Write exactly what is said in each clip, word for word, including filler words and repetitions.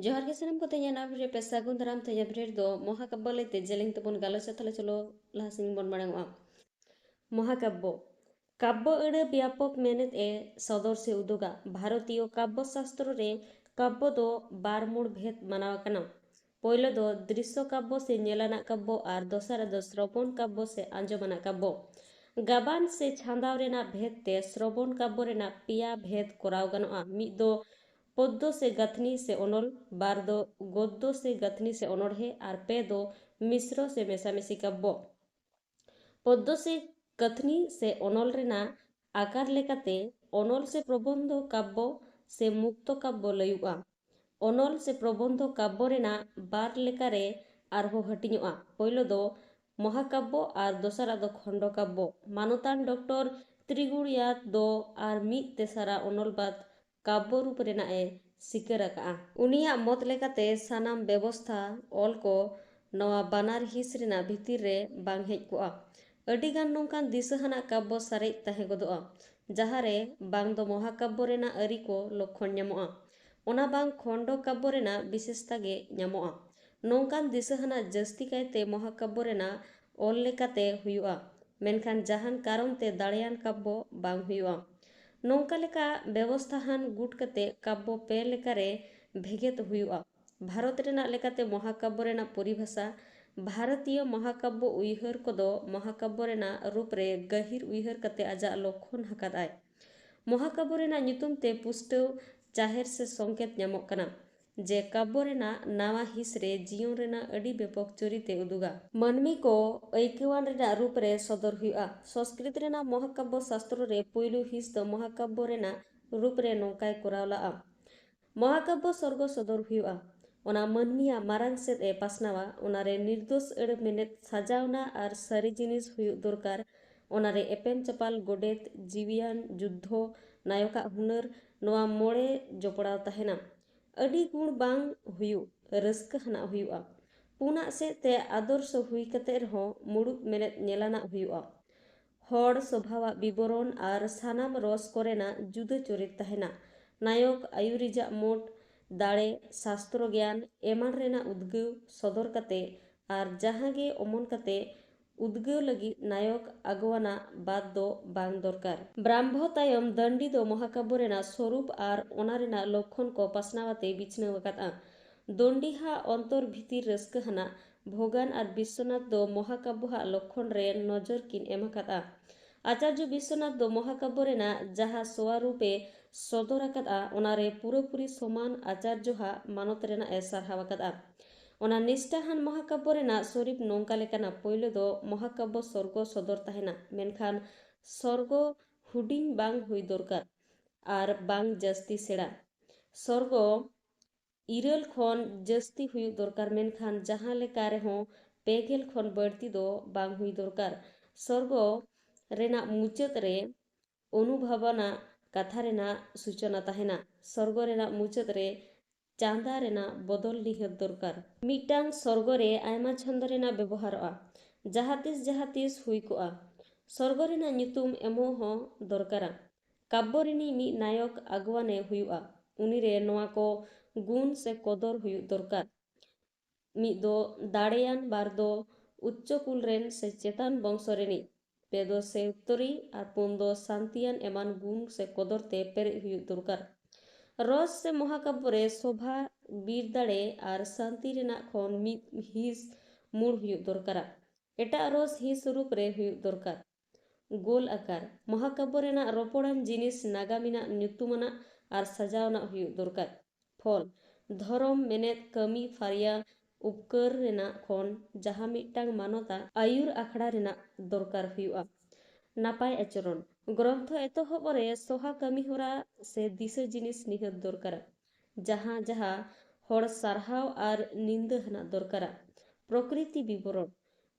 ᱡᱚᱦᱟᱨ ᱜᱮ ᱥᱟᱱᱟᱢ ᱠᱚ, ᱛᱮᱦᱮᱧᱟᱜ ᱱᱟᱣᱟ video ᱨᱮ ᱯᱮ ᱥᱟᱹᱜᱩᱱ ᱫᱟᱨᱟᱢ᱾ ᱛᱮᱦᱮᱧᱟᱜ video ᱨᱮᱫᱚ ᱢᱚᱦᱟᱠᱟᱵᱽᱵᱚ ᱞᱟᱹᱭᱛᱮ ᱡᱮᱞᱮᱧ ᱛᱮᱵᱚᱱ ᱜᱟᱞᱚᱪᱟ᱾ ᱛᱟᱦᱞᱮ ᱪᱚᱞᱚ ᱞᱟᱦᱟ ᱥᱮᱫ ᱵᱚᱱ ᱢᱟᱲᱟᱝᱚᱜᱼᱟ᱾ ᱢᱚᱦᱟᱠᱟᱵᱽᱵᱚ᱾ ᱠᱟᱵᱽᱵᱚ ᱟᱹᱲᱟᱹ ᱵᱮᱭᱟᱯᱚᱠ ᱢᱮᱱᱮᱛ ᱮ ᱥᱚᱫᱚᱨ ᱥᱮ ᱩᱫᱩᱜᱟ᱾ ᱵᱷᱟᱨᱚᱛᱤᱭᱚ ᱠᱟᱵᱽᱵᱚ ᱥᱟᱥᱛᱨᱚ ᱨᱮ ᱠᱟᱵᱽᱵᱚ ᱫᱚ ᱵᱟᱨ ᱢᱩᱲ ᱵᱷᱮᱫ ᱢᱟᱱᱟᱣ ᱟᱠᱟᱱᱟ᱾ ᱯᱳᱭᱞᱳ ᱫᱚ ᱫᱨᱤᱥᱥᱚ ᱠᱟᱵᱽᱵᱚ ᱥᱮ ᱧᱮᱞᱟᱱᱟᱜ ᱠᱟᱵᱽᱵᱚ ᱟᱨ ᱫᱚᱥᱟᱨᱟᱜ ᱫᱚ ᱥᱨᱚᱵᱚᱱ ᱠᱟᱵᱽᱵᱚ ᱥᱮ ᱟᱸᱡᱚᱢᱟᱱᱟᱜ ᱠᱟᱵᱽᱵᱚ᱾ ᱜᱟᱵᱟᱱ ᱥᱮ ᱪᱷᱟᱸᱫᱟᱣ ᱨᱮᱱᱟᱜ ᱵᱷᱮᱫ ᱛᱮ ᱥᱨᱚᱵᱚᱱ ᱠᱟᱵᱽᱵᱚ ᱨᱮᱱᱟᱜ ᱯᱮᱭᱟ ᱵᱷᱮᱫ ᱠᱚᱨᱟᱣ ᱜᱟᱱᱚᱜᱼᱟ᱾ ᱢᱤᱫ ᱫᱚ ᱯᱚᱫᱽᱫᱚ ᱥᱮ ᱜᱟᱹᱛᱷᱱᱤ ᱥᱮ ᱚᱱᱚᱞ, ᱵᱟᱨ ᱫᱚ ᱜᱚᱫᱽᱫᱚ ᱥᱮ ᱜᱟᱹᱛᱷᱱᱤ ᱥᱮ ᱚᱱᱚᱬᱦᱮ, ᱟᱨ ᱯᱮ ᱫᱚ ᱢᱤᱥᱨᱚ ᱥᱮ ᱢᱮᱥᱟᱢᱤᱥᱤ ᱠᱟᱵᱽᱵᱚ᱾ ᱯᱚᱫᱽᱫᱚ ᱥᱮ ᱜᱟᱹᱛᱷᱱᱤ ᱥᱮ ᱚᱱᱚᱞ ᱨᱮᱱᱟᱜ ᱟᱠᱟᱨ ᱞᱮᱠᱟᱛᱮ ᱚᱱᱚᱞ ᱥᱮ ᱯᱨᱚᱵᱚᱱᱫᱷᱚ ᱠᱟᱵᱽᱵᱚ ᱥᱮ ᱢᱩᱠᱛᱚ ᱠᱟᱵᱽᱵᱚ ᱞᱟᱹᱭᱩᱜᱼᱟ᱾ ᱚᱱᱚᱞ ᱥᱮ ᱯᱨᱚᱵᱚᱱᱫᱷᱚ ᱠᱟᱵᱽᱵᱚ ᱨᱮᱱᱟᱜ ᱵᱟᱨ ᱞᱮᱠᱟᱨᱮ ᱟᱨᱦᱚᱸ ᱦᱟᱹᱴᱤᱧᱚᱜᱼᱟ᱾ ᱯᱳᱭᱞᱳ ᱫᱚ ᱢᱚᱦᱟᱠᱟᱵᱽᱵᱚ ᱟᱨ ᱫᱚᱥᱟᱨᱟᱜ ᱫᱚ ᱠᱷᱚᱱᱰᱚ ᱠᱟᱵᱽᱵᱚ᱾ ᱢᱟᱱᱚᱛᱟᱱ ᱰᱚᱠᱴᱚᱨ ᱛᱨᱤᱜᱩᱲᱤᱭᱟᱛ ᱫᱚ ᱟᱨ ᱢᱤᱫ ᱛᱮᱥᱟᱨᱟ ᱚᱱᱚᱞ ᱵᱟᱫ ᱠᱟᱵᱽᱵᱚ ᱨᱩᱯ ᱨᱮᱱᱟᱜ ᱮ ᱥᱤᱠᱟᱹᱨ ᱟᱠᱟᱫᱼᱟ᱾ ᱩᱱᱤᱭᱟᱜ ᱢᱚᱛ ᱞᱮᱠᱟᱛᱮ ᱥᱟᱱᱟᱢ ᱵᱮᱵᱚᱥᱛᱷᱟ ᱚᱞ ᱠᱚ ᱱᱚᱣᱟ ᱵᱟᱱᱟᱨ ᱦᱤᱸᱥ ᱨᱮᱱᱟᱜ ᱵᱷᱤᱛᱤᱨ ᱨᱮ ᱵᱟᱝ ᱦᱮᱡ ᱠᱚᱜᱼᱟ᱾ ᱟᱹᱰᱤ ᱜᱟᱱ ᱱᱚᱝᱠᱟᱱ ᱫᱤᱥᱟᱹ ᱟᱱᱟᱜ ᱠᱟᱵᱽᱵᱚ ᱥᱟᱨᱮᱡ ᱛᱟᱦᱮᱸ ᱜᱚᱫᱚᱜᱼᱟ, ᱡᱟᱦᱟᱸ ᱨᱮ ᱵᱟᱝ ᱫᱚ ᱢᱚᱦᱟᱠᱟᱵᱽᱵᱚ ᱨᱮᱱᱟᱜ ᱟᱹᱨᱤ ᱠᱚ ᱞᱚᱠᱠᱷᱚᱱ ᱧᱟᱢᱚᱜᱼᱟ, ᱚᱱᱟ ᱵᱟᱝ ᱠᱷᱚᱱᱰᱚ ᱠᱟᱵᱽᱵᱚ ᱨᱮᱱᱟᱜ ᱵᱤᱥᱮᱥᱛᱟ ᱜᱮ ᱧᱟᱢᱚᱜᱼᱟ᱾ ᱱᱚᱝᱠᱟᱱ ᱫᱤᱥᱟᱹ ᱟᱱᱟᱜ ᱡᱟᱹᱥᱛᱤ ᱠᱟᱭᱛᱮ ᱢᱚᱦᱟᱠᱟᱵᱽᱵᱚ ᱨᱮᱱᱟᱜ ᱚᱞ ᱞᱮᱠᱟᱛᱮ ᱦᱩᱭᱩᱜᱼᱟ, ᱢᱮᱱᱠᱷᱟᱱ ᱡᱟᱦᱟᱱ ᱠᱟᱨᱚᱱ ᱛᱮ ᱫᱟᱲᱮᱭᱟᱱ ᱠᱟᱵᱽᱵᱚ ᱵᱟᱝ ᱦᱩᱭᱩᱜᱼᱟ᱾ ᱱᱚᱝᱠᱟ ᱞᱮᱠᱟ ᱵᱮᱵᱚᱥᱛᱷᱟ ᱟᱱ ᱜᱩᱴ ᱠᱟᱛᱮ ᱠᱟᱵᱽᱵᱚ ᱯᱮ ᱞᱮᱠᱟᱨᱮ ᱵᱷᱮᱜᱮᱫ ᱦᱩᱭᱩᱜᱼᱟ᱾ ᱵᱷᱟᱨᱚᱛ ᱨᱮᱱᱟᱜ ᱞᱮᱠᱟᱛᱮ ᱢᱚᱦᱟᱠᱟᱵᱽᱵᱚ ᱨᱮᱱᱟᱜ ᱯᱚᱨᱤᱵᱷᱟᱥᱟ᱾ ᱵᱷᱟᱨᱚᱛᱤᱭᱚ ᱢᱚᱦᱟᱠᱟᱵᱽᱵᱚ ᱩᱭᱦᱟᱹᱨ ᱠᱚᱫᱚ ᱢᱚᱦᱟᱠᱟᱵᱽᱵᱚ ᱨᱮᱱᱟᱜ ᱨᱩᱯ ᱨᱮ ᱜᱟᱹᱦᱤᱨ ᱩᱭᱦᱟᱹᱨ ᱠᱟᱛᱮ ᱟᱡᱟᱜ ᱞᱚᱠᱠᱷᱚᱱ ᱟᱠᱟᱫᱟᱭ᱾ ᱢᱚᱦᱟᱠᱟᱵᱽᱵᱚ ᱨᱮᱱᱟᱜ ᱧᱩᱛᱩᱢ ᱛᱮ ᱯᱩᱥᱴᱟᱹᱣ ᱪᱟᱦᱮᱨ ᱥᱮ ᱥᱚᱝᱠᱮᱛ ᱧᱟᱢᱚᱜ ᱠᱟᱱᱟ ᱡᱮ ᱠᱟᱵᱽᱵᱚ ᱨᱮᱱᱟᱜ ᱱᱟᱣᱟ ᱦᱤᱸᱥ ᱨᱮ ᱡᱤᱭᱚᱱ ᱨᱮᱱᱟᱜ ᱟᱹᱰᱤ ᱵᱮᱯᱚᱠ ᱪᱚᱨᱤᱛ ᱮ ᱩᱫᱩᱜᱟ᱾ ᱢᱟᱹᱱᱢᱤ ᱠᱚ ᱟᱹᱭᱠᱟᱹᱣᱟᱱ ᱨᱮᱱᱟᱜ ᱨᱩᱯ ᱨᱮ ᱥᱚᱫᱚᱨ ᱦᱩᱭᱩᱜᱼᱟ᱾ ᱥᱚᱸᱥᱠᱨᱤᱛ ᱨᱮᱱᱟᱜ ᱢᱚᱦᱟᱠᱟᱵᱽᱵᱚ ᱥᱟᱥᱛᱨᱚ ᱨᱮ ᱯᱩᱭᱞᱩ ᱦᱤᱸᱥ ᱫᱚ ᱢᱚᱦᱟᱠᱟᱵᱽᱵᱚ ᱨᱮᱱᱟᱜ ᱨᱩᱯ ᱨᱮ ᱱᱚᱝᱠᱟᱭ ᱠᱚᱨᱟᱣ ᱞᱟᱜᱼᱟ᱾ ᱢᱚᱦᱟᱠᱟᱵᱽᱵᱚ ᱥᱚᱨᱜᱚ ᱥᱚᱫᱚᱨ ᱦᱩᱭᱩᱜᱼᱟ᱾ ᱚᱱᱟ ᱢᱟᱹᱱᱢᱤᱭᱟᱜ ᱢᱟᱨᱟᱝ ᱥᱮᱫ ᱮ ᱯᱟᱥᱱᱟᱣᱟ᱾ ᱚᱱᱟᱨᱮ ᱱᱤᱨᱫᱳᱥ ᱟᱹᱲᱟᱹ ᱢᱮᱱᱮᱫ ᱥᱟᱡᱟᱣᱱᱟ ᱟᱨ ᱥᱟᱹᱨᱤ ᱡᱤᱱᱤᱥ ᱦᱩᱭᱩᱜ ᱫᱚᱨᱠᱟᱨ᱾ ᱚᱱᱟᱨᱮ ᱮᱯᱮᱢ ᱪᱟᱯᱟᱞ, ᱜᱚᱰᱮᱛ, ᱡᱤᱣᱤᱭᱟᱱ, ᱡᱩᱫᱽᱫᱷᱚ, ᱱᱟᱭᱚᱠᱟᱜ ᱦᱩᱱᱟᱹᱨ, ᱱᱚᱣᱟ ᱢᱚᱬᱮ ᱡᱚᱯᱲᱟᱣ ᱛᱟᱦᱮᱱᱟ᱾ ᱟᱹᱰᱤ ᱜᱩᱬ ᱵᱟᱝ ᱦᱩᱭᱩᱜ, ᱨᱟᱹᱥᱠᱟᱹ ᱟᱱᱟᱜ ᱦᱩᱭᱩᱜᱼᱟ᱾ ᱯᱩᱱᱟᱜ ᱥᱮᱫ ᱛᱮ ᱟᱫᱚᱨᱥᱚ ᱦᱩᱭ ᱠᱟᱛᱮ ᱨᱮᱦᱚᱸ ᱢᱩᱲᱩᱫ ᱢᱮᱱᱮᱫ ᱧᱮᱞᱟᱱᱟᱜ ᱦᱩᱭᱩᱜᱼᱟ᱾ ᱦᱚᱲ ᱥᱚᱵᱷᱟᱣᱟᱜ ᱵᱤᱵᱚᱨᱚᱱ ᱟᱨ ᱥᱟᱱᱟᱢ ᱨᱚᱥ ᱠᱚᱨᱮᱱᱟᱜ ᱡᱩᱫᱟᱹ ᱪᱚᱨᱤᱛ ᱛᱟᱦᱮᱱᱟ᱾ ᱱᱟᱭᱚᱠ ᱟᱹᱭᱩᱨᱤᱡᱟᱜ ᱢᱳᱴ ᱫᱟᱲᱮ, ᱥᱟᱥᱛᱨᱚ ᱜᱮᱭᱟᱱ ᱮᱢᱟᱱ ᱨᱮᱱᱟᱜ ᱩᱫᱽᱜᱟᱹᱣ ᱥᱚᱫᱚᱨ ᱠᱟᱛᱮ ᱟᱨ ᱡᱟᱦᱟᱸ ᱜᱮ ᱚᱢᱚᱱ ᱠᱟᱛᱮ ᱩᱫᱽᱜᱟᱹᱣ ᱞᱟᱹᱜᱤᱫ ᱱᱟᱭᱚᱠ ᱟᱜᱽᱣᱟᱱᱟᱜ ᱵᱟᱫ ᱫᱚ ᱵᱟᱝ ᱫᱚᱨᱠᱟᱨ᱾ ᱵᱨᱟᱢᱵᱷᱚ ᱛᱟᱭᱚᱢ ᱫᱟᱱᱰᱤ ᱫᱚ ᱢᱚᱦᱟᱠᱟᱵᱽᱵᱚ ᱨᱮᱱᱟᱜ ᱥᱚᱨᱩᱯ ᱟᱨ ᱚᱱᱟ ᱨᱮᱱᱟᱜ ᱞᱚᱠᱷᱚᱱ ᱠᱚ ᱯᱟᱥᱱᱟᱣ ᱟᱛᱮ ᱵᱤᱪᱷᱱᱟᱹᱣ ᱟᱠᱟᱫᱼᱟ᱾ ᱫᱚᱱᱰᱤᱦᱟᱜ ᱚᱱᱛᱚᱨ ᱵᱷᱤᱛᱤᱨ ᱨᱟᱹᱥᱠᱟᱹ ᱦᱟᱱᱟᱜ ᱵᱷᱚᱜᱟᱱ ᱟᱨ ᱵᱤᱥᱥᱚᱱᱟᱛᱷ ᱫᱚ ᱢᱚᱦᱟᱠᱟᱵᱽᱵᱚ ᱦᱟᱜ ᱞᱚᱠᱷᱚᱱ ᱨᱮ ᱱᱚᱡᱚᱨ ᱠᱤᱱ ᱮᱢ ᱟᱠᱟᱫᱼᱟ᱾ ᱟᱪᱟᱨᱡᱚ ᱵᱤᱥᱥᱚᱱᱟᱛᱷ ᱫᱚ ᱢᱚᱦᱟᱠᱟᱵᱽᱵᱚ ᱨᱮᱱᱟᱜ ᱡᱟᱦᱟᱸ ᱥᱚᱣᱟᱨᱩᱯ ᱮ ᱥᱚᱫᱚᱨ ᱟᱠᱟᱫᱼᱟ, ᱚᱱᱟ ᱨᱮ ᱯᱩᱨᱟᱹᱯᱩᱨᱤ ᱥᱚᱢᱟᱱ ᱟᱪᱟᱨᱡᱚ ᱦᱟᱜ ᱢᱟᱱᱚᱛ ᱨᱮᱱᱟᱜ ᱮ ᱥᱟᱨᱦᱟᱣ ᱟᱠᱟᱫᱼᱟ᱾ ᱚᱱᱟ ᱱᱤᱥᱴᱟᱦᱟᱱ ᱢᱚᱦᱟᱠᱟᱵᱽᱵᱚ ᱨᱮᱱᱟᱜ ᱥᱚᱨᱤᱯ ᱱᱚᱝᱠᱟ ᱞᱮᱠᱟᱱᱟ: ᱯᱳᱭᱞᱳ ᱫᱚ ᱢᱚᱦᱟᱠᱟᱵᱽᱵᱚ ᱥᱚᱨᱜᱚ ᱥᱚᱫᱚᱨ ᱛᱟᱦᱮᱱᱟ, ᱢᱮᱱᱠᱷᱟᱱ ᱥᱚᱨᱜᱚ ᱦᱩᱰᱤᱧ ᱵᱟᱝ ᱦᱩᱭ ᱫᱚᱨᱠᱟᱨ ᱟᱨ ᱵᱟᱝ ᱡᱟᱹᱥᱛᱤ ᱥᱮᱬᱟ᱾ ᱥᱚᱨᱜᱚ ᱤᱨᱟᱹᱞ ᱠᱷᱚᱱ ᱡᱟᱹᱥᱛᱤ ᱦᱩᱭᱩᱜ ᱫᱚᱨᱠᱟᱨ, ᱢᱮᱱᱠᱷᱟᱱ ᱡᱟᱦᱟᱸ ᱞᱮᱠᱟ ᱨᱮᱦᱚᱸ ᱯᱮ ᱜᱮᱞ ᱠᱷᱚᱱ ᱵᱟᱹᱲᱛᱤ ᱫᱚ ᱵᱟᱝ ᱦᱩᱭ ᱫᱚᱨᱠᱟᱨ᱾ ᱥᱚᱨᱜᱚ ᱨᱮᱱᱟᱜ ᱢᱩᱪᱟᱹᱫ ᱨᱮ ᱚᱱᱩᱵᱷᱟᱵᱟᱱᱟ ᱠᱟᱛᱷᱟ ᱨᱮᱱᱟᱜ ᱥᱩᱪᱚᱱᱟ ᱛᱟᱦᱮᱱᱟ᱾ ᱥᱚᱨᱜᱚ ᱨᱮᱱᱟᱜ ᱢᱩᱪᱟᱹᱫ ᱨᱮ ᱪᱟᱸᱫᱟ ᱨᱮᱱᱟᱜ ᱵᱚᱫᱚᱞ ᱱᱤᱦᱟᱹᱛ ᱫᱚᱨᱠᱟᱨ᱾ ᱢᱤᱫᱴᱟᱝ ᱥᱚᱨᱜᱚ ᱨᱮ ᱟᱭᱢᱟ ᱪᱷᱚᱱᱫᱚ ᱨᱮᱱᱟᱜ ᱵᱮᱵᱚᱦᱟᱨᱚᱜᱼᱟ, ᱡᱟᱦᱟᱸ ᱛᱤᱥ ᱡᱟᱦᱟᱸ ᱛᱤᱥ ᱦᱩᱭ ᱠᱚᱜᱼᱟ᱾ ᱥᱚᱨᱜᱚ ᱨᱮᱱᱟᱜ ᱧᱩᱛᱩᱢ ᱮᱢᱚᱜ ᱦᱚᱸ ᱫᱚᱨᱠᱟᱨᱟ᱾ ᱠᱟᱵᱽᱵᱚ ᱨᱤᱱᱤᱡ ᱢᱤᱫ ᱱᱟᱭᱚᱠ ᱟᱜᱽᱣᱟᱱᱮ ᱦᱩᱭᱩᱜᱼᱟ, ᱩᱱᱤᱨᱮ ᱱᱚᱣᱟ ᱠᱚ ᱜᱩᱱ ᱥᱮ ᱠᱚᱫᱚᱨ ᱦᱩᱭᱩᱜ ᱫᱚᱨᱠᱟᱨ᱾ ᱢᱤᱫ ᱫᱚ ᱫᱟᱲᱮᱭᱟᱱ, ᱵᱟᱨ ᱫᱚ ᱩᱪᱪᱚ ᱠᱩᱞ ᱨᱮᱱ ᱥᱮ ᱪᱮᱛᱟᱱ ᱵᱚᱝᱥᱚ ᱨᱤᱱᱤᱡ, ᱯᱮ ᱫᱚ ᱥᱮᱣᱛᱚᱨᱤ ᱟᱨ ᱯᱩᱱ ᱫᱚ ᱥᱟᱱᱛᱤᱭᱟᱱ ᱮᱢᱟᱱ ᱜᱩᱱ ᱥᱮ ᱠᱚᱫᱚᱨ ᱛᱮ ᱯᱮᱨᱮᱡ ᱦᱩᱭᱩᱜ ᱫᱚᱨᱠᱟᱨ᱾ ᱨᱚᱥ ᱥᱮ ᱢᱚᱦᱟᱠᱟᱵᱽᱵᱚ ᱨᱮ ᱥᱳᱵᱷᱟ, ᱵᱤᱨ ᱫᱟᱲᱮ ᱟᱨ ᱥᱟᱱᱛᱤ ᱨᱮᱱᱟᱜ ᱠᱷᱚᱱ ᱢᱤᱫ ᱦᱤᱸᱥ ᱢᱩᱲ ᱦᱩᱭᱩᱜ ᱫᱚᱨᱠᱟᱨᱟ᱾ ᱮᱴᱟᱜ ᱨᱚᱥ ᱦᱤᱸᱥ ᱨᱩᱯ ᱨᱮ ᱦᱩᱭᱩᱜ ᱫᱚᱨᱠᱟᱨ᱾ ᱜᱳᱞ ᱟᱠᱟᱨ᱾ ᱢᱚᱦᱟᱠᱟᱵᱽᱵᱚ ᱨᱮᱱᱟᱜ ᱨᱚᱯᱚᱲᱟᱱ ᱡᱤᱱᱤᱥ ᱱᱟᱜᱟᱢᱤᱱᱟᱜ, ᱧᱩᱛᱩᱢᱟᱱᱟᱜ ᱟᱨ ᱥᱟᱡᱟᱣᱱᱟᱜ ᱦᱩᱭᱩᱜ ᱫᱚᱨᱠᱟᱨ᱾ ᱯᱷᱚᱞ, ᱫᱷᱚᱨᱚᱢ, ᱢᱮᱱᱮᱛ, ᱠᱟᱹᱢᱤ, ᱯᱷᱟᱨᱭᱟ, ᱩᱯᱠᱟᱹᱨ ᱨᱮᱱᱟᱜ ᱠᱷᱚᱱ ᱡᱟᱦᱟᱸ ᱢᱤᱫᱴᱟᱝ ᱢᱟᱱᱚᱛᱟᱜ ᱟᱹᱭᱩᱨ ᱟᱠᱷᱲᱟ ᱨᱮᱱᱟᱜ ᱫᱚᱨᱠᱟᱨ ᱦᱩᱭᱩᱜᱼᱟ᱾ ᱱᱟᱯᱟᱭ ᱟᱪᱚᱨᱚᱱ᱾ ᱜᱨᱚᱱᱛᱷᱚ ᱮᱛᱚᱦᱚᱵ ᱨᱮ ᱥᱚᱦᱟ ᱠᱟᱹᱢᱤ ᱦᱚᱨᱟ ᱥᱮ ᱫᱤᱥᱟᱹ ᱡᱤᱱᱤᱥ ᱱᱤᱦᱟᱹᱛ ᱫᱚᱨᱠᱟᱨᱟ, ᱡᱟᱦᱟᱸ ᱡᱟᱦᱟᱸ ᱦᱚᱲ ᱥᱟᱨᱦᱟᱣ ᱟᱨ ᱱᱤᱱᱫᱟᱹ ᱦᱟᱱᱟᱜ ᱫᱚᱨᱠᱟᱨᱟ᱾ ᱯᱨᱚᱠᱨᱤᱛᱤ ᱵᱤᱵᱚᱨᱚᱱ᱾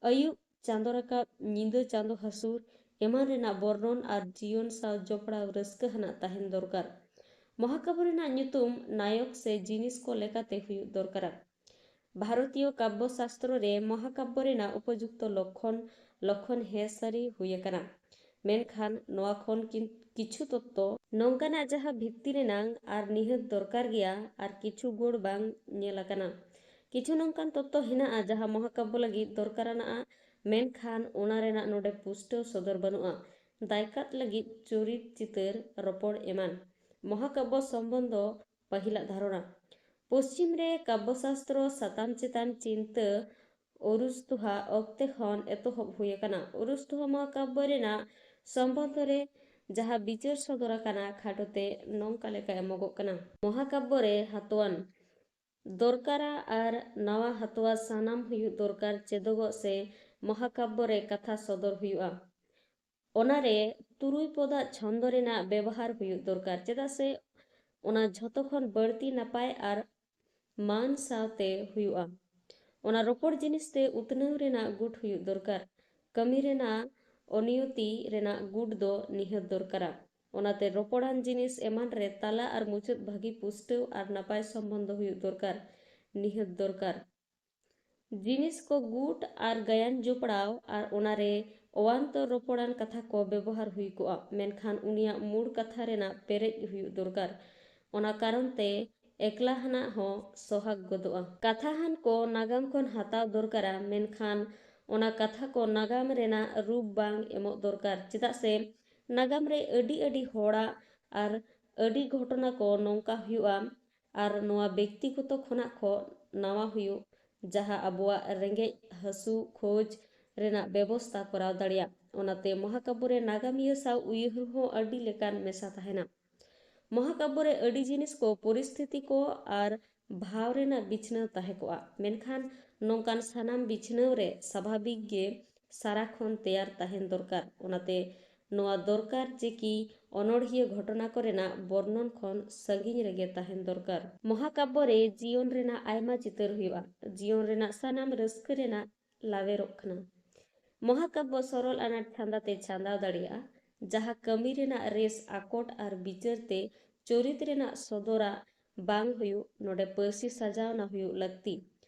ᱟᱹᱭᱩᱵ, ᱪᱟᱸᱫᱚ ᱨᱟᱠᱟᱵ, ᱧᱤᱫᱟᱹ ᱪᱟᱸᱫᱚ ᱦᱟᱹᱥᱩᱨ ᱮᱢᱟᱱ ᱨᱮᱱᱟᱜ ᱵᱚᱨᱱᱚᱱ ᱟᱨ ᱡᱤᱭᱚᱱ ᱥᱟᱶ ᱡᱚᱯᱲᱟᱣ ᱨᱟᱹᱥᱠᱟᱹ ᱦᱟᱱᱟᱜ ᱛᱟᱦᱮᱱ ᱫᱚᱨᱠᱟᱨ᱾ ᱢᱚᱦᱟᱠᱟᱵᱽᱵᱚ ᱨᱮᱱᱟᱜ ᱧᱩᱛᱩᱢ ᱱᱟᱭᱚᱠ ᱥᱮ ᱡᱤᱱᱤᱥ ᱠᱚ ᱞᱮᱠᱟᱛᱮ ᱦᱩᱭᱩᱜ ᱫᱚᱨᱠᱟᱨᱟ᱾ ᱵᱷᱟᱨᱚᱛᱤᱭᱚ ᱠᱟᱵᱽᱵᱚ ᱥᱟᱥᱛᱨᱚ ᱨᱮ ᱢᱚᱦᱟᱠᱟᱵᱽᱵᱚ ᱨᱮᱱᱟᱜ ᱩᱯᱚᱡᱩᱠᱛᱚ ᱞᱚᱠᱷᱚᱱ, ᱞᱚᱠᱷᱚᱱ ᱦᱮᱸ ᱥᱟᱹᱨᱤ ᱦᱩᱭ ᱟᱠᱟᱱᱟ᱾ ᱢᱮᱱᱠᱷᱟᱱ ᱱᱚᱣᱟ ᱠᱷᱚᱱ ᱠᱤᱱ-, ᱠᱤᱪᱷᱩ ᱛᱚᱛᱛᱚ ᱱᱚᱝᱠᱟᱱᱟᱜ ᱡᱟᱦᱟᱸ ᱵᱷᱤᱛᱛᱤ ᱨᱮᱱᱟᱝ ᱟᱨ ᱱᱤᱦᱟᱹᱛ ᱫᱚᱨᱠᱟᱨ ᱜᱮᱭᱟ ᱟᱨ ᱠᱤᱪᱷᱩ ᱜᱩᱬ ᱵᱟᱝ ᱧᱮᱞ ᱟᱠᱟᱱᱟ᱾ ᱠᱤᱪᱷᱩ ᱱᱚᱝᱠᱟᱱ ᱛᱚᱛᱛᱚ ᱦᱮᱱᱟᱜᱼᱟ ᱡᱟᱦᱟᱸ ᱢᱚᱦᱟᱠᱟᱵᱽᱵᱚ ᱞᱟᱹᱜᱤᱫ ᱫᱚᱨᱠᱟᱨᱟᱱᱟᱜᱼᱟ, ᱢᱮᱱᱠᱷᱟᱱ ᱚᱱᱟ ᱨᱮᱱᱟᱜ ᱱᱚᱰᱮ ᱯᱩᱥᱴᱟᱹᱣ ᱥᱚᱫᱚᱨ ᱵᱟᱹᱱᱩᱜᱼᱟ᱾ ᱫᱟᱭᱠᱟᱛ ᱞᱟᱹᱜᱤᱫ ᱪᱚᱨᱤᱛ ᱪᱤᱛᱟᱹᱨ, ᱨᱚᱯᱚᱲ ᱮᱢᱟᱱ᱾ ᱢᱚᱦᱟᱠᱟᱵᱽᱵᱚ ᱥᱚᱢᱵᱚᱱᱫᱷᱚ ᱯᱟᱹᱦᱤᱞᱟᱜ ᱫᱷᱟᱨᱚᱱᱟ᱾ ᱯᱚᱥᱪᱤᱢ ᱨᱮ ᱠᱟᱵᱽᱵᱚ ᱥᱟᱥᱛᱨᱚ ᱥᱟᱛᱟᱢ ᱪᱮᱛᱟᱱ ᱪᱤᱱᱛᱟᱹ ᱚᱨᱩᱥᱛᱩᱦᱟ ᱚᱠᱛᱮ ᱠᱷᱚᱱ ᱮᱛᱚᱦᱚᱵ ᱦᱩᱭ ᱟᱠᱟᱱᱟ᱾ ᱚᱨᱩᱥᱛᱩᱦᱟ ᱢᱚᱦᱟᱠᱟᱵᱽᱵᱚ ᱨᱮᱱᱟᱜ ᱥᱚᱢᱵᱚᱱᱫᱷᱚ ᱨᱮ ᱡᱟᱦᱟᱸ ᱵᱤᱪᱟᱹᱨ ᱥᱚᱫᱚᱨ ᱟᱠᱟᱱᱟ ᱠᱷᱟᱴᱚ ᱛᱮ ᱱᱚᱝᱠᱟ ᱞᱮᱠᱟ ᱮᱢᱚᱜᱚᱜ ᱠᱟᱱᱟ᱾ ᱢᱚᱦᱟᱠᱟᱵᱽᱵᱚ ᱨᱮ ᱦᱟᱛᱚᱣᱟᱱ ᱫᱚᱨᱠᱟᱨᱟ ᱟᱨ ᱱᱟᱣᱟ ᱦᱟᱛᱚᱣᱟ ᱥᱟᱱᱟᱢ ᱦᱩᱭᱩᱜ ᱫᱚᱨᱠᱟᱨ ᱪᱮᱫᱚᱜᱚᱜ ᱥᱮ ᱢᱚᱦᱟᱠᱟᱵᱽᱵᱚ ᱨᱮ ᱠᱟᱛᱷᱟ ᱥᱚᱫᱚᱨ ᱦᱩᱭᱩᱜᱼᱟ᱾ ᱚᱱᱟᱨᱮ ᱛᱩᱨᱩᱭ ᱯᱚᱫᱟᱜ ᱪᱷᱚᱱᱫᱚ ᱨᱮᱱᱟᱜ ᱵᱮᱵᱚᱦᱟᱨ ᱦᱩᱭᱩᱜ ᱫᱚᱨᱠᱟᱨ, ᱪᱮᱫᱟᱜ ᱥᱮ ᱚᱱᱟ ᱡᱷᱚᱛᱚ ᱠᱷᱚᱱ ᱵᱟᱹᱲᱛᱤ ᱱᱟᱯᱟᱭ ᱟᱨ ᱢᱟᱹᱱ ᱥᱟᱶᱛᱮ ᱦᱩᱭᱩᱜᱼᱟ᱾ ᱚᱱᱟ ᱨᱚᱯᱚᱲ ᱡᱤᱱᱤᱥ ᱛᱮ ᱩᱛᱱᱟᱹᱣ ᱨᱮᱱᱟᱜ ᱜᱩᱴ ᱦᱩᱭᱩᱜ ᱫᱚᱨᱠᱟᱨ᱾ ᱠᱟᱹᱢᱤ ᱨᱮᱱᱟᱜ ᱚᱱᱤᱭᱚᱛᱤ ᱨᱮᱱᱟᱜ ᱜᱩᱴ ᱫᱚ ᱱᱤᱦᱟᱹᱛ ᱫᱚᱨᱠᱟᱨᱟ᱾ ᱚᱱᱟᱛᱮ ᱨᱚᱯᱚᱲᱟᱱ ᱡᱤᱱᱤᱥ ᱮᱢᱟᱱ ᱨᱮ ᱛᱟᱞᱟ ᱟᱨ ᱢᱩᱪᱟᱹᱫ ᱵᱷᱟᱹᱜᱤ ᱯᱩᱥᱴᱟᱹᱣ ᱟᱨ ᱱᱟᱯᱟᱭ ᱥᱚᱢᱵᱚᱱᱫᱷᱚ ᱦᱩᱭᱩᱜ ᱫᱚᱨᱠᱟᱨ, ᱱᱤᱦᱟᱹᱛ ᱫᱚᱨᱠᱟᱨ᱾ ᱡᱤᱱᱤᱥ ᱠᱚ ᱜᱩᱴ ᱟᱨ ᱜᱟᱭᱟᱱ ᱡᱚᱯᱲᱟᱣ ᱟᱨ ᱚᱱᱟᱨᱮ ᱚᱣᱟᱱᱛᱚᱨ ᱨᱚᱯᱚᱲᱟᱱ ᱠᱟᱛᱷᱟ ᱠᱚ ᱵᱮᱵᱚᱦᱟᱨ ᱦᱩᱭ ᱠᱚᱜᱼᱟ, ᱢᱮᱱᱠᱷᱟᱱ ᱩᱱᱤᱭᱟᱜ ᱢᱩᱲ ᱠᱟᱛᱷᱟ ᱨᱮᱱᱟᱜ ᱯᱮᱨᱮᱡ ᱦᱩᱭᱩᱜ ᱫᱚᱨᱠᱟᱨ᱾ ᱚᱱᱟ ᱠᱟᱨᱚᱱ ᱛᱮ ᱮᱠᱞᱟ ᱦᱟᱱᱟᱜ ᱦᱚᱸ ᱥᱚᱦᱟᱜ ᱜᱚᱫᱚᱜᱼᱟ᱾ ᱠᱟᱛᱷᱟ ᱦᱟᱱ ᱠᱚ ᱱᱟᱜᱟᱢ ᱠᱷᱚᱱ ᱦᱟᱛᱟᱣ ᱫᱚᱨᱠᱟᱨᱟ, ᱢᱮᱱᱠᱷᱟᱱ ᱚᱱᱟ ᱠᱟᱛᱷᱟ ᱠᱚ ᱱᱟᱜᱟᱢ ᱨᱮᱱᱟᱜ ᱨᱩᱯ ᱵᱟᱝ ᱮᱢᱚᱜ ᱫᱚᱨᱠᱟᱨ, ᱪᱮᱫᱟᱜ ᱥᱮ ᱱᱟᱜᱟᱢ ᱨᱮ ᱟᱹᱰᱤ ᱟᱹᱰᱤ ᱦᱚᱲᱟᱜ ᱟᱨ ᱟᱹᱰᱤ ᱜᱷᱚᱴᱚᱱᱟ ᱠᱚ ᱱᱚᱝᱠᱟ ᱦᱩᱭᱩᱜᱼᱟ ᱟᱨ ᱱᱚᱣᱟ ᱵᱮᱠᱛᱤᱜᱚᱛᱚ ᱠᱷᱚᱱᱟᱜ ᱠᱚ ᱱᱟᱣᱟ ᱦᱩᱭᱩᱜ, ᱡᱟᱦᱟᱸ ᱟᱵᱚᱣᱟᱜ ᱨᱮᱸᱜᱮᱡ ᱦᱟᱹᱥᱩ ᱠᱷᱳᱡᱽ ᱨᱮᱱᱟᱜ ᱵᱮᱵᱚᱥᱛᱟ ᱠᱚᱨᱟᱣ ᱫᱟᱲᱮᱭᱟᱜ᱾ ᱚᱱᱟᱛᱮ ᱢᱚᱦᱟᱠᱟᱵᱽᱵᱚ ᱨᱮ ᱱᱟᱜᱟᱢᱤᱭᱟᱹ ᱥᱟᱶ ᱩᱭᱦᱟᱹᱨ ᱦᱚᱸ ᱟᱹᱰᱤ ᱞᱮᱠᱟᱱ ᱢᱮᱥᱟ ᱛᱟᱦᱮᱱᱟ᱾ ᱢᱚᱦᱟᱠᱟᱵᱽᱵᱚ ᱨᱮ ᱟᱹᱰᱤ ᱡᱤᱱᱤᱥ ᱠᱚ ᱯᱚᱨᱤᱥᱛᱷᱤᱛᱤ ᱠᱚ ᱟᱨ ᱵᱷᱟᱣ ᱨᱮᱱᱟᱜ ᱵᱤᱪᱷᱱᱟᱹᱣ ᱛᱟᱦᱮᱸ ᱠᱚᱜᱼᱟ, ᱢᱮᱱᱠᱷᱟᱱ ᱱᱚᱝᱠᱟᱱ ᱥᱟᱱᱟᱢ ᱵᱤᱪᱷᱱᱟᱹᱣ ᱨᱮ ᱥᱟᱵᱷᱟᱵᱤᱠ ᱜᱮ ᱥᱟᱨᱟ ᱠᱷᱚᱱ ᱛᱮᱭᱟᱨ ᱛᱟᱦᱮᱱ ᱫᱚᱨᱠᱟᱨ᱾ ᱚᱱᱟᱛᱮ ᱱᱚᱣᱟ ᱫᱚᱨᱠᱟᱨ ᱡᱮ ᱠᱤ ᱚᱱᱚᱬᱦᱤᱭᱟᱹ ᱜᱷᱚᱴᱚᱱᱟ ᱠᱚᱨᱮᱱᱟᱜ ᱵᱚᱨᱱᱚᱱ ᱠᱷᱚᱱ ᱥᱟᱺᱜᱤᱧ ᱨᱮᱜᱮ ᱛᱟᱦᱮᱱ ᱫᱚᱨᱠᱟᱨ᱾ ᱢᱚᱦᱟᱠᱟᱵᱽᱵᱚ ᱨᱮ ᱡᱤᱭᱚᱱ ᱨᱮᱱᱟᱜ ᱟᱭᱢᱟ ᱪᱤᱛᱟᱹᱨ ᱦᱩᱭᱩᱜᱼᱟ᱾ ᱡᱤᱭᱚᱱ ᱨᱮᱱᱟᱜ ᱥᱟᱱᱟᱢ ᱨᱟᱹᱥᱠᱟᱹ ᱨᱮᱱᱟᱜ ᱞᱟᱣᱮᱨᱚᱜ ᱠᱟᱱᱟ᱾ ᱢᱚᱦᱟᱠᱟᱵᱽᱵᱚ ᱥᱚᱨᱚᱞ ᱟᱱᱟᱴ ᱪᱷᱟᱸᱫᱟ ᱛᱮ ᱪᱷᱟᱸᱫᱟᱣ ᱫᱟᱲᱮᱭᱟᱜᱼᱟ, ᱡᱟᱦᱟᱸ ᱠᱟᱹᱢᱤ ᱨᱮᱱᱟᱜ ᱨᱮᱥ ᱟᱠᱚᱴ ᱟᱨ ᱵᱤᱪᱟᱹᱨ ᱛᱮ ᱪᱚᱨᱤᱛ ᱨᱮᱱᱟᱜ ᱥᱚᱫᱚᱨᱟᱜ ᱵᱟᱝ ᱦᱩᱭᱩᱜ, ᱱᱚᱰᱮ ᱯᱟᱹᱨᱥᱤ ᱥᱟᱡᱟᱣᱱᱟ ᱦᱩᱭᱩᱜ ᱞᱟᱹᱠᱛᱤ᱾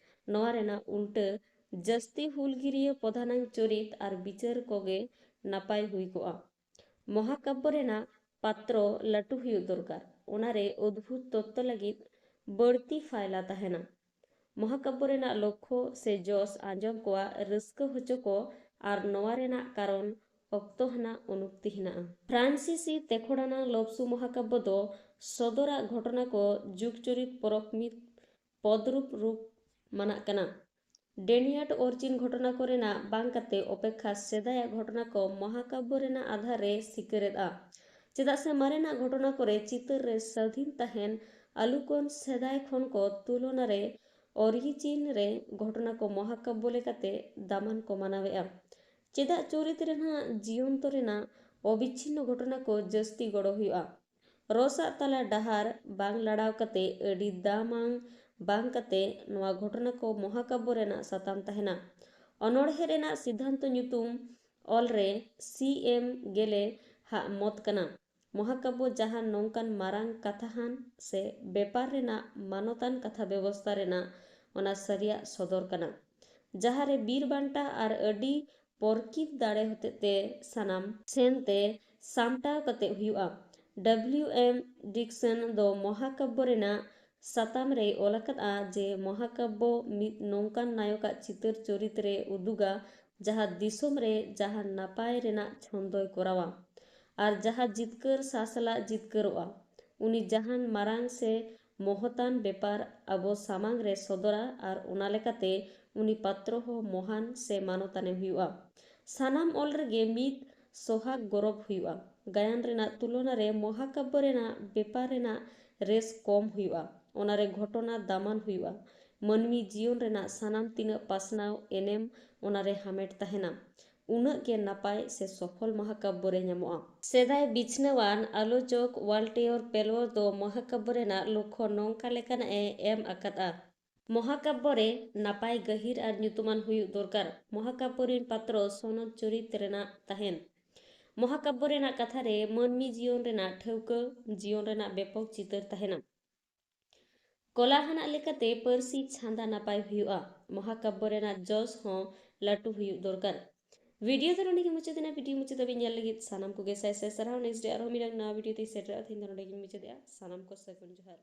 ᱱᱚᱣᱟ ᱨᱮᱱᱟᱜ ᱩᱞᱴᱟᱹ, ᱡᱟᱹᱥᱛᱤ ᱦᱩᱞᱜᱤᱨᱤᱭᱟᱹ ᱯᱚᱫᱷᱟᱱᱟᱝ ᱪᱚᱨᱤᱛ ᱟᱨ ᱵᱤᱪᱟᱹᱨ ᱠᱚᱜᱮ ᱱᱟᱯᱟᱭ ᱦᱩᱭ ᱠᱚᱜᱼᱟ᱾ ᱢᱚᱦᱟᱠᱟᱵᱽᱵᱚ ᱨᱮᱱᱟᱜ ᱯᱟᱛᱨᱚ ᱞᱟᱹᱴᱩ ᱦᱩᱭᱩᱜ ᱫᱚᱨᱠᱟᱨ, ᱚᱱᱟᱨᱮ ᱚᱫᱽᱵᱷᱩᱛ ᱛᱚᱛᱛᱚ ᱞᱟᱹᱜᱤᱫ ᱵᱟᱹᱲᱛᱤ ᱯᱷᱟᱭᱞᱟ ᱛᱟᱦᱮᱱᱟ᱾ ᱢᱚᱦᱟᱠᱟᱵᱽᱵᱚ ᱨᱮᱱᱟᱜ ᱞᱚᱠᱠᱷᱚ ᱥᱮ ᱡᱚᱥ ᱟᱸᱡᱚᱢ ᱠᱚᱣᱟᱜ ᱨᱟᱹᱥᱠᱟᱹ ᱦᱚᱪᱚ ᱠᱚ ᱟᱨ ᱱᱚᱣᱟ ᱨᱮᱱᱟᱜ ᱠᱟᱨᱚᱱ ᱚᱠᱛᱚ ᱦᱟᱱᱟᱜ ᱩᱱᱩᱠᱛᱤ ᱦᱮᱱᱟᱜᱼᱟ᱾ ᱯᱷᱨᱟᱱᱥᱤᱥᱤ ᱛᱮᱠᱷᱚᱲᱟᱱᱟᱝ ᱞᱚᱵᱽᱥᱩ ᱢᱚᱦᱟᱠᱟᱵᱽᱵᱚ ᱫᱚ ᱥᱚᱫᱚᱨᱟᱜ ᱜᱷᱚᱴᱚᱱᱟ ᱠᱚ ᱡᱩᱜᱽ ᱪᱚᱨᱤᱛ ᱯᱚᱨᱚᱠ ᱢᱤᱫ ᱯᱚᱫᱨᱩᱯ ᱨᱩᱯ ᱢᱟᱱᱟᱜ ᱠᱟᱱᱟ᱾ ᱰᱮᱱᱤᱭᱟᱴ ᱚᱨᱡᱤᱱ ᱜᱷᱚᱴᱚᱱᱟ ᱠᱚᱨᱮᱱᱟᱜ ᱵᱟᱝ ᱠᱟᱛᱮ ᱚᱯᱮᱠᱷᱟ ᱥᱮᱫᱟᱭᱟᱜ ᱜᱷᱚᱴᱚᱱᱟ ᱠᱚ ᱢᱚᱦᱟᱠᱟᱵᱽᱵᱚ ᱨᱮᱱᱟᱜ ᱟᱫᱷᱟᱨ ᱨᱮ ᱥᱤᱠᱟᱹᱨᱮᱫᱼᱟ᱾ ᱪᱮᱫᱟᱜ ᱥᱮ ᱢᱟᱨᱮᱱᱟᱜ ᱜᱷᱚᱴᱚᱱᱟ ᱠᱚᱨᱮ ᱪᱤᱛᱟᱹᱨ ᱨᱮ ᱥᱟᱹᱫᱷᱤᱱ ᱛᱟᱦᱮᱱ ᱟᱞᱩᱠᱚᱱ ᱥᱮᱫᱟᱭ ᱠᱷᱚᱱ ᱠᱚ ᱛᱩᱞᱚᱱᱟ ᱨᱮ ᱚᱨᱤᱭᱤᱪᱤᱱ ᱨᱮ ᱜᱷᱚᱴᱚᱱᱟ ᱠᱚ ᱢᱚᱦᱟᱠᱟᱵᱽᱵᱚ ᱞᱮᱠᱟᱛᱮ ᱫᱟᱢᱟᱱ ᱠᱚ ᱢᱟᱱᱟᱣᱮᱫᱼᱟ᱾ ᱪᱮᱫᱟᱜ ᱪᱚᱨᱤᱛ ᱨᱮᱱᱟᱜ ᱡᱤᱭᱚᱱᱛᱚ ᱨᱮᱱᱟᱜ ᱚᱵᱤᱪᱷᱤᱱᱱᱚ ᱜᱷᱚᱴᱚᱱᱟ ᱠᱚ ᱡᱟᱹᱥᱛᱤ ᱜᱚᱲᱚ ᱦᱩᱭᱩᱜᱼᱟ? ᱨᱚᱥᱟᱜ ᱛᱟᱞᱟ ᱰᱟᱦᱟᱨ ᱵᱟᱝ ᱞᱟᱲᱟᱣ ᱠᱟᱛᱮ ᱟᱹᱰᱤ ᱫᱟᱢᱟᱝ ᱵᱟᱝ ᱠᱟᱛᱮ ᱱᱚᱣᱟ ᱜᱷᱚᱴᱚᱱᱟ ᱠᱚ ᱢᱚᱦᱟᱠᱟᱵᱽᱵᱚ ᱨᱮᱱᱟᱜ ᱥᱟᱛᱟᱢ ᱛᱟᱦᱮᱱᱟ᱾ ᱚᱱᱚᱬᱦᱮ ᱨᱮᱱᱟᱜ ᱥᱤᱫᱷᱟᱱᱛᱚ ᱧᱩᱛᱩᱢ ᱚᱞ ᱨᱮ ᱥᱤ ᱮᱢ ᱜᱮᱞᱮ ᱦᱟᱜ ᱢᱚᱛ ᱠᱟᱱᱟ᱾ ᱢᱚᱦᱟᱠᱟᱵᱽᱵᱚ ᱡᱟᱦᱟᱸ ᱱᱚᱝᱠᱟᱱ ᱢᱟᱨᱟᱝ ᱠᱟᱛᱷᱟᱦᱟᱱ ᱥᱮ ᱵᱮᱯᱟᱨ ᱨᱮᱱᱟᱜ ᱢᱟᱱᱚᱛᱟᱱ ᱠᱟᱛᱷᱟ ᱵᱮᱵᱚᱥᱛᱟ ᱨᱮᱱᱟᱜ ᱚᱱᱟ ᱥᱟᱹᱨᱤᱭᱟᱜ ᱥᱚᱫᱚᱨ ᱠᱟᱱᱟ, ᱡᱟᱦᱟᱸ ᱨᱮ ᱵᱤᱨ ᱵᱟᱱᱴᱟ ᱟᱨ ᱟᱹᱰᱤ ᱯᱚᱨᱠᱤᱛ ᱫᱟᱲᱮ ᱦᱚᱛᱮᱛᱮ ᱥᱟᱱᱟᱢ ᱥᱮᱱᱛᱮ ᱥᱟᱢᱴᱟᱣ ᱠᱟᱛᱮ ᱦᱩᱭᱩᱜᱼᱟ᱾ ᱰᱟᱵᱞᱤᱭᱩ ᱮᱢ ᱰᱤᱠᱥᱚᱱ ᱫᱚ ᱢᱚᱦᱟᱠᱟᱵᱽᱵᱚ ᱨᱮᱱᱟᱜ ᱥᱟᱛᱟᱢ ᱨᱮᱭ ᱚᱞ ᱟᱠᱟᱫᱼᱟ ᱡᱮ ᱢᱚᱦᱟᱠᱟᱵᱽᱵᱚ ᱢᱤᱫ ᱱᱚᱝᱠᱟᱱ ᱱᱟᱭᱚᱠᱟᱜ ᱪᱤᱛᱟᱹᱨ ᱪᱚᱨᱤᱛ ᱨᱮ ᱩᱫᱩᱜᱟ, ᱡᱟᱦᱟᱸ ᱫᱤᱥᱚᱢ ᱨᱮ ᱡᱟᱦᱟᱸ ᱱᱟᱯᱟᱭ ᱨᱮᱱᱟᱜ ᱪᱷᱚᱱᱫᱚᱭ ᱠᱚᱨᱟᱣᱟ ᱟᱨ ᱡᱟᱦᱟᱸ ᱡᱤᱛᱠᱟᱹᱨ ᱥᱟᱥᱟᱞᱟᱜ ᱡᱤᱛᱠᱟᱹᱨᱚᱜᱼᱟ᱾ ᱩᱱᱤ ᱡᱟᱦᱟᱱ ᱢᱟᱨᱟᱝ ᱥᱮ ᱢᱚᱦᱚᱛᱟᱱ ᱵᱮᱯᱟᱨ ᱟᱵᱚ ᱥᱟᱢᱟᱝ ᱨᱮ ᱥᱚᱫᱚᱨᱟ ᱟᱨ ᱚᱱᱟ ᱞᱮᱠᱟᱛᱮ ᱩᱱᱤ ᱯᱟᱛᱨᱚ ᱦᱚᱸ ᱢᱚᱦᱟᱱ ᱥᱮ ᱢᱟᱱᱚᱛᱟᱱᱮ ᱦᱩᱭᱩᱜᱼᱟ᱾ ᱥᱟᱱᱟᱢ ᱚᱞ ᱨᱮᱜᱮ ᱢᱤᱫ ᱥᱚᱦᱟᱜ ᱜᱚᱨᱚᱵ ᱦᱩᱭᱩᱜᱼᱟ᱾ ᱜᱟᱭᱟᱱ ᱨᱮᱱᱟᱜ ᱛᱩᱞᱚᱱᱟ ᱨᱮ ᱢᱚᱦᱟᱠᱟᱵᱽᱵᱚ ᱨᱮᱱᱟᱜ ᱵᱮᱯᱟᱨ ᱨᱮᱱᱟᱜ ᱨᱮᱥ ᱠᱚᱢ ᱦᱩᱭᱩᱜᱼᱟ᱾ ᱚᱱᱟ ᱨᱮ ᱜᱷᱚᱴᱚᱱᱟ ᱫᱟᱢᱟᱱ ᱦᱩᱭᱩᱜᱼᱟ᱾ ᱢᱟᱹᱱᱢᱤ ᱡᱤᱭᱚᱱ ᱨᱮᱱᱟᱜ ᱥᱟᱱᱟᱢ ᱛᱤᱱᱟᱹᱜ ᱯᱟᱥᱱᱟᱣ ᱮᱱᱮᱢ ᱚᱱᱟ ᱨᱮ ᱦᱟᱢᱮᱴ ᱛᱟᱦᱮᱱᱟ, ᱩᱱᱟᱹᱜ ᱜᱮ ᱱᱟᱯᱟᱭ ᱥᱮ ᱥᱚᱯᱷᱚᱞ ᱢᱚᱦᱟᱠᱟᱵᱽᱵᱚ ᱨᱮ ᱧᱟᱢᱚᱜᱼᱟ᱾ ᱥᱮᱫᱟᱭ ᱵᱤᱪᱷᱱᱟᱹᱣᱟᱱ ᱟᱞᱳᱪᱚᱠ ᱣᱟᱞᱴᱮᱭᱚᱨ ᱯᱮᱞᱣᱚᱨ ᱫᱚ ᱢᱚᱦᱟᱠᱟᱵᱽᱵᱚ ᱨᱮᱱᱟᱜ ᱞᱚᱠᱠᱷᱚ ᱱᱚᱝᱠᱟ ᱞᱮᱠᱟᱱᱟᱜ ᱮ ᱮᱢ ᱟᱠᱟᱫᱼᱟ, ᱢᱚᱦᱟᱠᱟᱵᱽᱵᱚ ᱨᱮ ᱱᱟᱯᱟᱭ ᱜᱟᱹᱦᱤᱨ ᱟᱨ ᱧᱩᱛᱩᱢᱟᱱ ᱦᱩᱭᱩᱜ ᱫᱚᱨᱠᱟᱨ᱾ ᱢᱚᱦᱟᱠᱟᱵᱽᱵᱚ ᱨᱮᱱ ᱯᱟᱛᱨᱚ ᱥᱚᱱᱚᱛ ᱪᱚᱨᱤᱛ ᱨᱮᱱᱟᱜ ᱛᱟᱦᱮᱱ᱾ ᱢᱚᱦᱟᱠᱟᱵᱽᱵᱚ ᱨᱮᱱᱟᱜ ᱠᱟᱛᱷᱟ ᱨᱮ ᱢᱟᱹᱱᱢᱤ ᱡᱤᱭᱚᱱ ᱨᱮᱱᱟᱜ ᱴᱷᱟᱹᱣᱠᱟᱹ, ᱡᱤᱭᱚᱱ ᱨᱮᱱᱟᱜ ᱵᱮᱯᱚᱠ ᱪᱤᱛᱟᱹᱨ ᱛᱟᱦᱮᱱᱟ᱾ ᱠᱚᱞᱟᱦᱟᱱᱟᱜ ᱞᱮᱠᱟᱛᱮ ᱯᱟᱹᱨᱥᱤ ᱪᱷᱟᱸᱫᱟ ᱱᱟᱯᱟᱭ ᱦᱩᱭᱩᱜᱼᱟ᱾ ᱢᱚᱦᱟᱠᱟᱵᱽᱵᱚ ᱨᱮᱱᱟᱜ ᱡᱚᱥ ᱦᱚᱸ ᱞᱟᱹᱴᱩ ᱦᱩᱭᱩᱜ ᱫᱚᱨᱠᱟᱨ᱾ ᱵᱷᱤᱰᱤᱭᱳ ᱫᱚ ᱱᱚᱰᱮ ᱜᱮ ᱢᱩᱪᱟᱹᱫ ᱮᱱᱟ᱾ ᱵᱷᱤᱰᱤᱭᱳ ᱢᱩᱪᱟᱹᱫ ᱫᱷᱟᱹᱵᱤᱡ ᱧᱮᱞ ᱞᱟᱹᱜᱤᱫ ᱥᱟᱱᱟᱢ ᱠᱚᱜᱮ ᱥᱟᱭ ᱥᱟᱭ ᱥᱟᱨᱦᱟᱣ᱾ ᱱᱮᱠᱥᱴ ᱨᱮ ᱟᱨᱦᱚᱸ ᱢᱤᱫᱴᱟᱝ ᱱᱟᱣᱟ ᱵᱷᱤᱰᱤᱭᱳ ᱛᱮᱧ ᱥᱮᱴᱮᱨᱚᱜᱼᱟ᱾ ᱛᱮᱦᱮᱧ ᱫᱚ ᱱᱚᱰᱮ ᱜᱤᱧ ᱢᱩᱪᱟᱹᱫᱮᱜᱼᱟ᱾ ᱥᱟᱱᱟᱢ ᱠᱚ ᱥᱟᱹᱜᱩᱱ ᱡᱚᱦᱟᱨ᱾